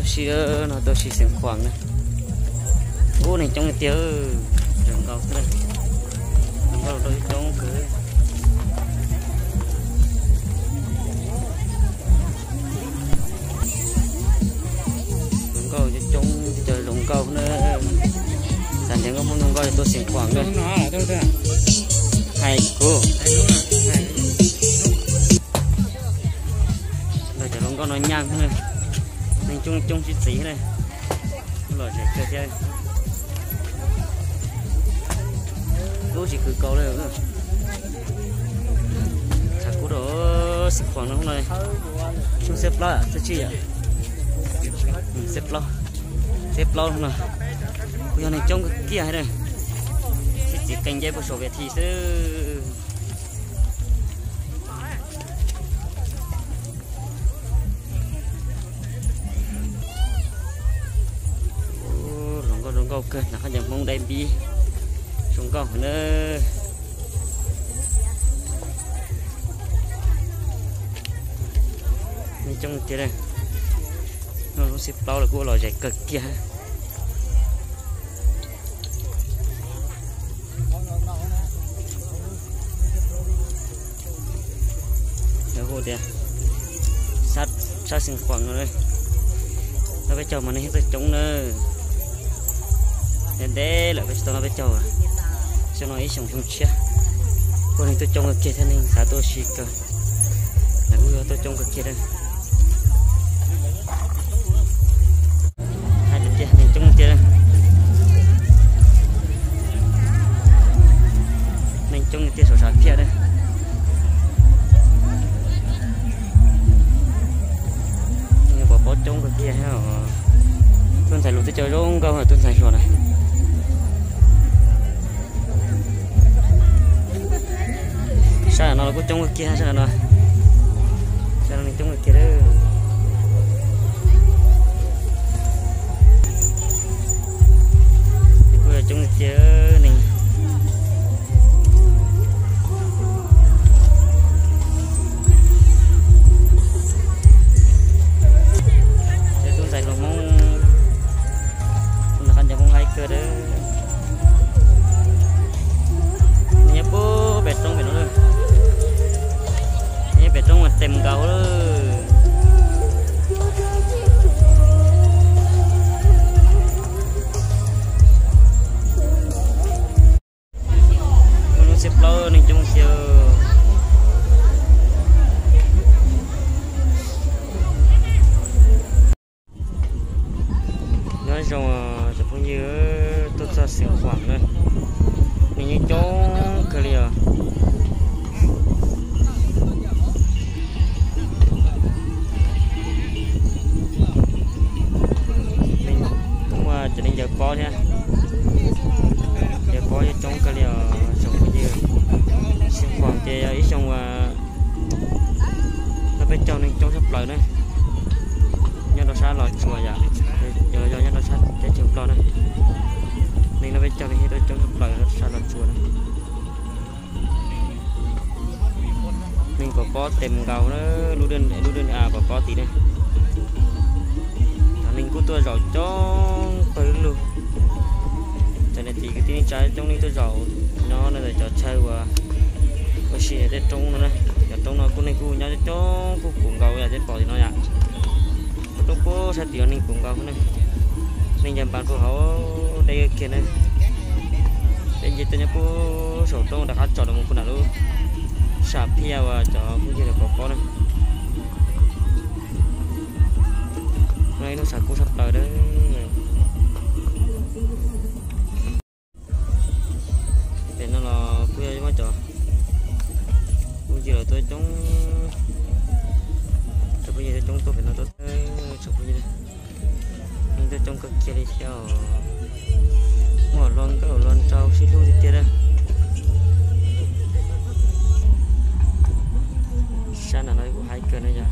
Si no tuaj si Xeev Khuam na. Ub, neeg coob tiag, zoo nkauj xwb. Zoo nkauj rau coob kawg. Zoo nkauj coob, coob, cov zoo nkauj na. Xav nrhiav nkauj Hmoob zoo nkauj tuaj Xeev Khuam na. Hais kuv, los cov hluas nkauj no nyaj na, neeg coob coob sib txiv na. Lom zem kawg thiab. Lub tsis khwv kaus li. Tshav kub rau Xeev Khuam no, xyoo xiab plaub txhiab tsib yom. Xiab plaub, xiab plaub no kuj yog neeg coob kawg kiag na. Sib txiv qee nce puag saum Vias This xwb. Ub, hluas nkauj zoo nkauj kawg, nram qab ncaws Hmoob dai npib, zoo nkauj heev na. Neeg coob tiag, no lub xiab plaub los kuj ua lom zem kawg kiag. Lawv hu tias sab Xeev Khuam no, noj peb caug mas neeg tuaj coob na. Ntev ntev lawm peb tsis tau noj peb caug, xyoo no ib xyoos xyoo tshiab, kuj neeg tuaj coob kawg kiag thiab, neeg xav tuaj ua si kawg. Lawv kuj yog tuaj coob kawg kiag. Hais tias tiag, neeg coob tiag. Neeg coob tiag, saum tshav phiaj na. Pov pob coob kawg kiag thiab os. Tub ntxhais hluas twb cov zoo nkauj, tub ntxhais hluas na. Sab no los kuj coob kawg kiag, sab no, sab no neeg coob kawg kiag lawm. Kuj yog coob tiag tiag neeg. Ces tub ntxhais hluas Hmoob, tub ntxhais qab ncaws Hmoob haib kawg lawm. Nyob puag pem roob pem no, nyob pem roob mas tes nkaus lawm. Lub xiab plaub neeg coob tiag. Nyob zoo tsoom phooj ywg, tuaj txog Xeev Khuam na, neeg yeej coob kawg li os. Muaj cov neeg ncaws pob thiab, ncaws pob yeej coob kawg li os tsoom phooj ywg. Xeev Khuam ces yog ib xyoo uas noj peb caug neeg coob tshaj plaws na. Nyob rau sab Los Tsuas yom, yog nyob rau sab teb chaws Nplog na, neeg noj peb caug neeg thiaj tuaj coob tshaj plaws rau sab Los Tsuas na. Neeg pov pob tes nkaus na, lub dej, lub dej pov pob tid na. Cov neeg kuj tuaj zaum coob pawg lug. Cov niam txiv kwv tij neej tsa coob leej tuaj zaum nyob no ntawm cov chaw uas ua si tej roob no na. Cov roob no kuj neeg kuj nyob coob kuj puv nkaus yam tej pom tim no yom. Roob puag sab tid los neeg puv nkaus ne. Neeg ncaws npas puag hauv dej kiag ne. Peb nce tuaj nyob puag saum roob rov qab tsom rau mus puag nram lub sam phiaj uas cov phooj ywg lawv pov pob na. No ib lub tshav kub tshaj plaws dawb. Pem no los kuj yog muab cov phooj ywg lawv tuaj coob, cov phooj ywg tuaj coob tuaj pem no tuaj, tsoom phooj ywg, neeg tuaj coob kawg kiag li thiab os. Muaj hluas nkauj hluas nraug sib hlub tiag tiag na. Sab nram no kuj haib kawg na yom.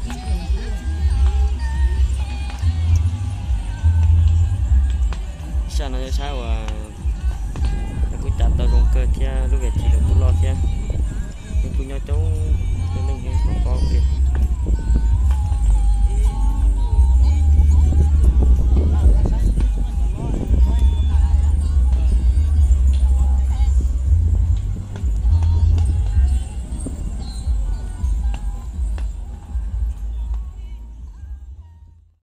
Sab no yog sab uas